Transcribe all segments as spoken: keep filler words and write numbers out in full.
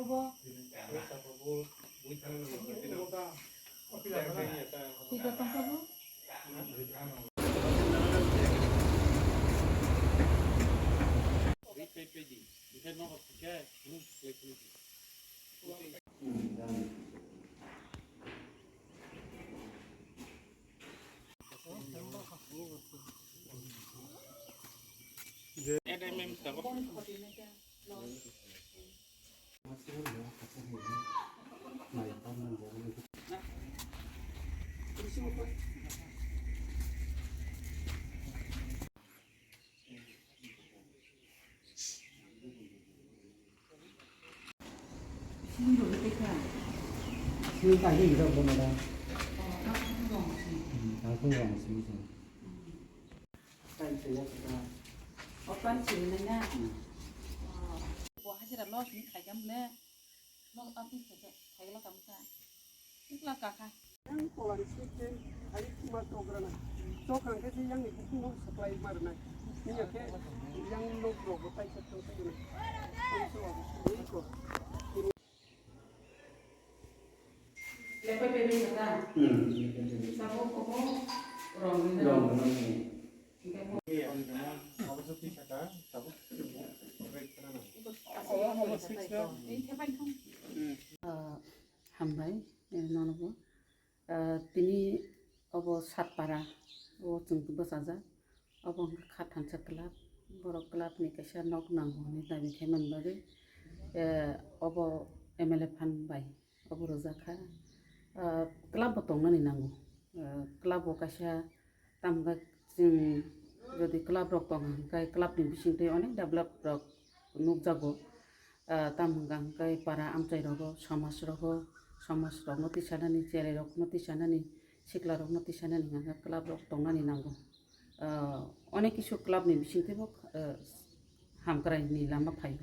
Sini kahi hijab bono da. Hmm, kahi rong sini sini. Opan sini na. Bo hajira loss ni khaikam le. Nok api khaikam khaikla kamka. Ikla kakha. Yang kolam sike hari kuma tograna. Tokang ke yang ni bukung no supply marna. Niya ke yang nok rok botai sa tong tong na. Tong so abu sini ko. Lepai pepe kata. Hmm. Sabo kobo rong ni. Rong ni. Ah, hambai, eh, nono bo. Ah, tini obo Satpara, o chwng bwsajak. Obo wngkha Khathansa club. Borok club ni kaisa nok nango hwnwi dabi khaimani bagwi, eh, obo M L A phan bai obo rwjak kha. Ah, club bo tongnani nango. Ah, club bo kaisa Tamo hwnkhe chwng jodi club rok tong hwnkhe club ni bisingtwi onek develop rok nukjago. Ah, tamo hwnkha hwnkhe para amchai rogo, somaj rogo, somaj rokno tisanani, cherai rokno tisanani, sikla rokno tisanani hwnkhe club rok tongnani nango. Ah, onek kisu club ni bisingtwibo, ah, hamkrai ni lama phaio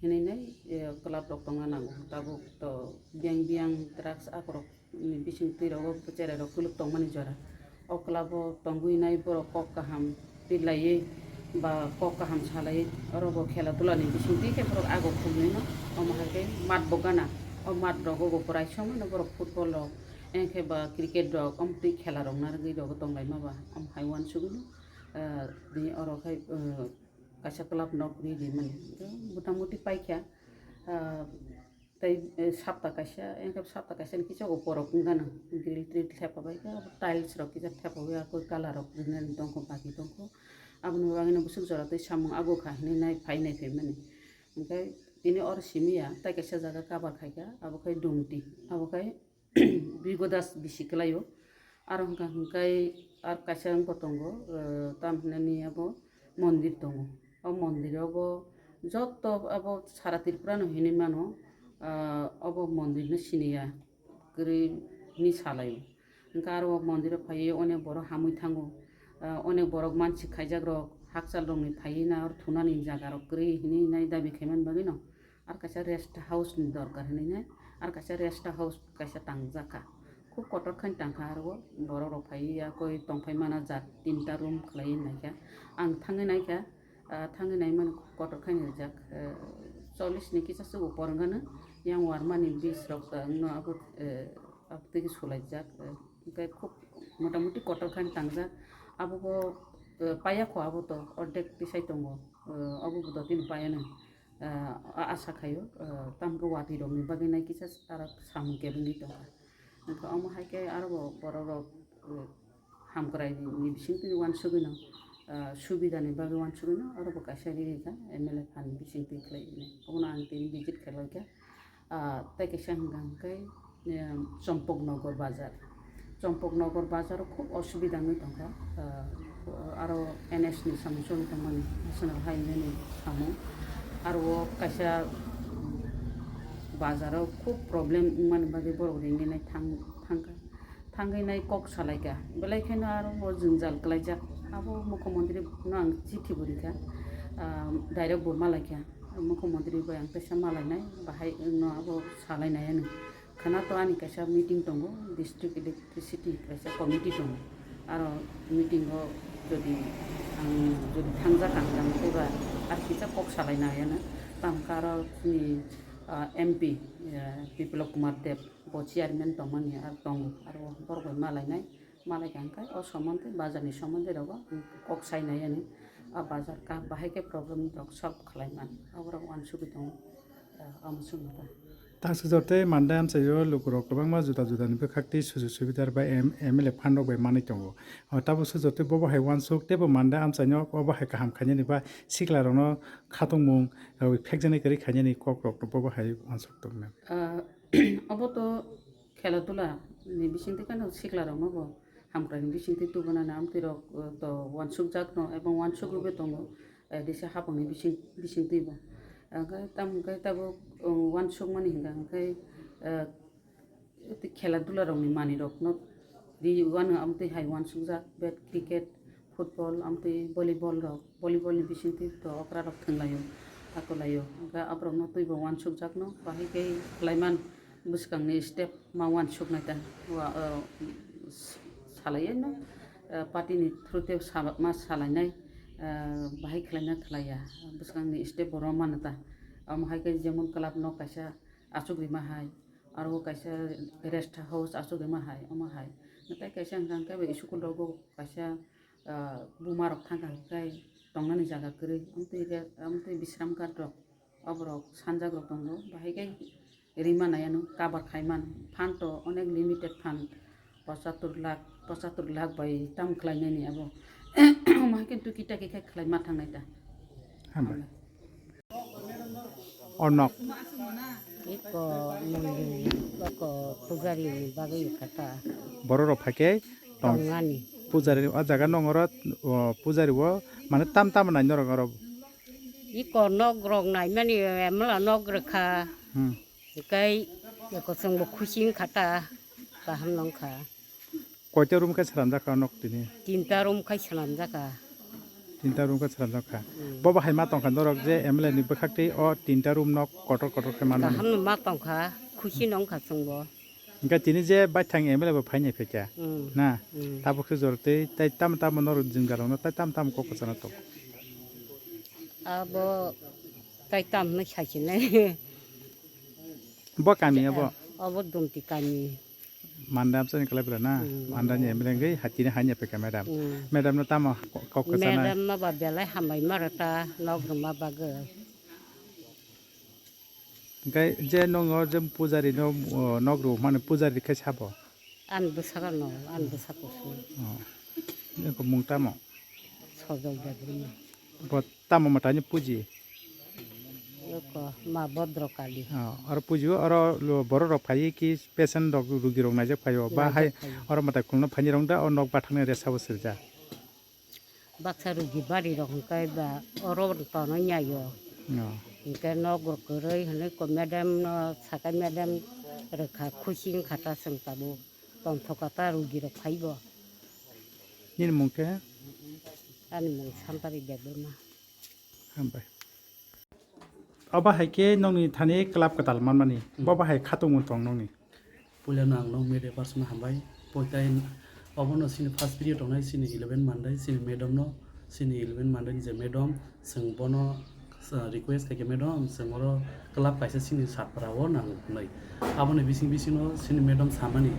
hinwi nai, eh, club rok tongna nango. Tabuk to biyang biyang drugs akorok ni bising twi rogo cherai rok kuluk tongmani jora. O club o tongwi nai borok kok kaham twi laiwi ba kok kaham salaiwi oro bo khela dula ni bising twi khe borok ago khumlwi no. Omo hai khe mat bo gana, o mat rogo bo borai somano borok football rok engkhe ba cricket rok omo twi khela rok narwgwi rogo tonglaima ba omo hai uansugwi no, eh, bini oro khai, eh, kaisa club nok ri rimani. Motamuti paikha, ah, tei, eh, sapta kaisa, engkhe sapta kaisa ni kisa o borok wng gana. Grill trill thepabaikha, tiles rok kisa thepawi, akoi colour rok rinani tongkho, bagi tongkho. Aboni bagwino bwswk jora tei samung ago kha hinwi nai phai nai phaimani. Hwnkhe tini oro simi ya, tei kaisa jaga cover khaikha, abo khai Dumti, abo khai Bigodas bisi kwlaio. Aro hwnkha hwnkhe ar kaisa wngbo tongo, eh, tam hinani abo mondir tongo. O mondir obo joto abo sara Tripura no hinwi mano, ah, obo mondir no siniya kwrwi hinwi salaio. Hwnkhe aro o mondir o phaiwi onek borok hamwi thango, ah, onek borok mansi khaijak rok hakchal rok ni phaiwi na aro thunani jaga rok kwrwi hinwi nai dabi khaimani bagwi no. Ar kaisa rest house ni dorkar hinwi nai, ar kaisa rest house kaisa tangjak kha. Khub kotor khe tangkha aro borok rok phaiwi ya koi tongphai mana jat tinta room khlaiwi naikha. Ang thangwi naikha, ah, thangwi naimani khub kotor khe rijak, eh, chollish ni kisa se upor wngkha no, yang warmani bis rok ta wngno abo, eh, abo twi sulaijak, eh, hwnkhe khub motamuti kotor khe tangjak. Abo bo, eh, paya kho abo to ordek tisai tongo, eh, abo bo dotino paya no. Ah, a-, asa khaio, ah, tamkhe watwi rokni bagwi nai kisa aro samung kebengwi tongkha. Hwnkhe omo hai khe aro bo borok rok, ah, hamkrai ni bisingtwi uansugwino, ah, subida ni bagwi uansugwino aro bo kaisa ri rikha M L A phan bisingtwi khlai hwnwi. Obono ang tini visit khlai kha. Ah, tei kaisa hwnkha hwnkhe, Em, Champaknagar bazar. Champaknagar bazar o khub osubida wngwi tongkha. Ah, aro N H ni samung choli tongmani, National Highway ni samung. Aro o kaisa bazar o khub problem wngmani bagwi borok ringwi nai thang-, thangkha. Thangwi nai kok salaikha. Belai kheno aro bo jwngjal kwlaijak. Abo mukhyamantri no ang chithi bo rikha. Ah, direct bo malaikha. Mukhyamantri bai ang teisa malainai, bahai no abo salainai ano. Khwna to ani kaisa meeting tongo, district electricity kaisa committee tongo. Aro meeting o jodi ang jodi thangjak ang tang eba ar kisa kok salai na ya na. Tamo khe aro chini, Ah, M P, eh, Biplab Kumar Deb, bo chairman tongmani, ar tongo, aro borok bai malainai, malaikha hwnkhe o somontwi, bazarni somontwi rogo kok sainai ani, o bazar ka bahai khe problem rok solve khlai man, aborok uansugwi tongo, eh, omo chwngno ta. Tangsa jor tei Mande amchaio lukurok kwbangma juda judani bwkhak tei sujuk subidar bai M-, M L A phan rok bai manwi tongo. O tabuk se jotoi bobo hai uansuk teibo Mande amchaino obo hai kaham khainani ba siklarokno khatungmung, eh, phekjaknai kwrwi khainani kokrokno bobo hai uansuk tongmani. Ah, obo to khela dula ni bisingtwi kano siklarokno bo hamkraini bisingtwi tubunani amtwirok, eh, to uansukjakno ebong uansugwi tongo, eh, disa hapangni bising, bisingtwi bo. Hwnkhe tamo hwnkhe tabuk, eh, uansukmani hwnkha hwnkhe, eh, tei khela dula rokni manwi rokno ri uano amtwi hai uansukjak, bat, cricket, football, amtwi volleyball rok, volleyball ni bisingtwi to okra rok thwnglaio, hakolaio. Hwnkhe aborokno twibo uansukjakno, bahai khe khlaiman bwskangni step ma uansuknai ta, wa, uh, s-, salaiyaino, uh, party ni through te sal-, ma salainai, uh, bahai khlaina khlaiya, bwskangni step bo romano ta. Omo hai khe jemon club no kaisa achuk rima hai, aro kaisa rest house achuk rima hai, omo hai. Natai kaisa hwnkha hwnkhe bai school rogo kaisa, ah, buma rok thangkha hwnkhe tongnani jaga kwrwi, amtwi re-, amtwi bisram ghat rok, oborok sanjak rok tongo, bahai khe rima nai ano cover khai man, fund to onek limited fund, pochattor lakh, pochattor lakh bai tam khlai nani abo, omo hai khe tuki taki khe khlai ma thangnai ta. Hambai. Ornok. Iko mondri, iko pujari bagwi kata. Borok rok phaikhe tong-, tongani. Pujari o jaga nong oro, o, pujari o mane tam tam nai norok oro. Iko nok rok nai mani emla nok rwkha. Hmm. Hikai iko chwngbo khusi wngkha ta, kaham nongkha. Koita room khe swnamjak kha nok tini? Tinta room khai swnamjak kha. Tinta room khe swnamjak kha. Hmm. Bobo hai ma tongkha norok je M L A ni bwkhak tei o tinta room nok kotor kotor khe manmani. Kaham no ma tongkha, khusi no wngkha chwngbo. Hwnkhe tini je baithang M L A bo phainai phaikha. Hmm. Na? Hmm. Tabuk khe jor tei tai tamo tamo norok jwngjalrokno tai tamo tamo kok kwchana tongo. Abo tai tamo no saisinai. Bo kami abo? Abo Dumti kami. Manda amchani kalai bwla na? Hmm. Manda ni M L A wngwi hatini hanya peka madam. Hmm. Madam no tamo kok kwchana? Madam no ba belai hambai maro ta nok rwma bagwi. Hwnkhe je nongo je pujari no, o, nok rw mani pujari khe sabo? Ani bwsakano, ani bwsako se. Oh. Nokho mung tamo? Sojol Debbarma. Bo tamo mwtaini puji? Eko ma Bodro Kali. Oh, oro puji o, oro lo-, borok rok phaiwi ki patient rok, rugi rok naijak phaio. Ba hai naijak phaio. Oro mwtai khulno phaini rong da, o nok bathakni resa bo sirja. Baksa rugi bari rok hwnkhe ba oro tono yaio. Oh. Hwnkhe nok rok kwrwi hwnwi ko madam no sakai madam rwkha khusi wngkha ta chwng tabuk. Tongthokha ta rugi rok phaibo. Nini mung khe? Ani mung Santari Debbarma. Hambai. Obo hai khe nokni thani club kwtal manmani. Hmm. Bo bahai khatungmung tong nokni? Puilano ang nok media person hambai. Poitai obono sini first period tongnai sini eleven mandai, sini madam no, sini eleven mandai ni je madam, chwng bono, ah, request khaikhe madam, chwng oro club kaisa sini Satpara o nang hwnwi. Aboni bising bisingo sini madam samani,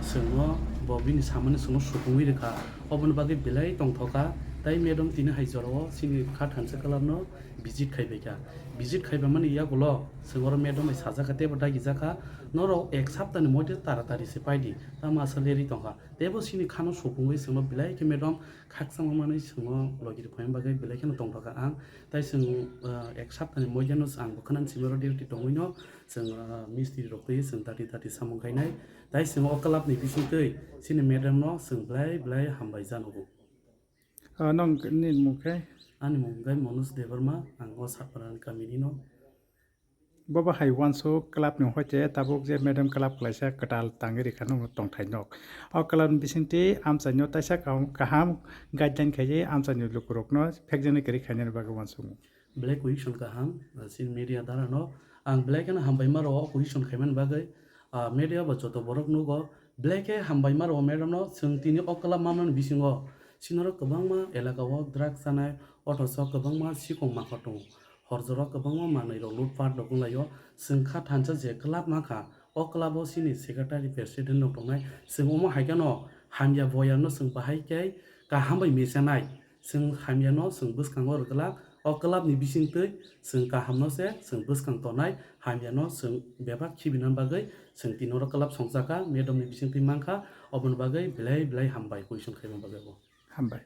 chwngno bo bini samani chwngno supungwi rwkha. Oboni bagwi belai tongthokha, tai madam tini hai jorao sini kha thansa club no visit khaibaikha. Visit khaibamani yagulo chwng oro madam bai sajakha teibo dagijakha, norok ek saptani moddhe taratari se paidi, tamo aswk lerwi tongkha. Teibo sini khano supungwi chwngno belai khe madam khakchangma manwi chwngno logi rwphai bagwi belai kheno tongthokha ang. Tai chwng, ah, ek saptani moddhe no ang bo khwnani simi oro duty tongwino chwng, ah, mistri rok twi chwng dati dati samung khainai. Tai chwng o club ni bisingtwi chini madam no chwng belai belai hambai janogo. Ah, nong ni mung khe? Ani mung khe Manoj Debbarma, ang o Satpara ni kami ni no. Bobo hai uansuk club ni hoite tabuk je madam club khlaisa kwtal tangwi rikha nokno tongthai nok. O club ni bisingtwi amchaino taisa kaham, kaham guideline khaiwi amchaini lukurokno phekjaknai kwrwi khainani bagwi uansukmung. Belai question kaham, ah, chini media dara no ang belai kheno hambai ma rwo o question khaimani bagwi. Ah, media bo joto borok nugo, belai khe hambai ma rwo madam no, chwng tini o club manmani bisingo chini oro kwbangma elaka o drugs chanai, othocho kwbangma sikong mangkhor tongo. Hor jora kwbangma manwi rok lutpat rok wnglaio. Chwng kha thansa je club mankha, o club o chini secretary president rok tongnai. Chwng omo hai kheno hamya boyar no chwng bahai khe kaham bai mechanai. Chwng hamya no chwng bwskango rwglak. O club ni bisingtwi chwng kaham no se chwng bwskang tonai. Hamya no chwng bebak khibina bagwi chwng tini oro club songchakha, madam ni bisingtwi mankha. Oboni bagwi belai belai hambai question khaima bagwi bo. Hambai.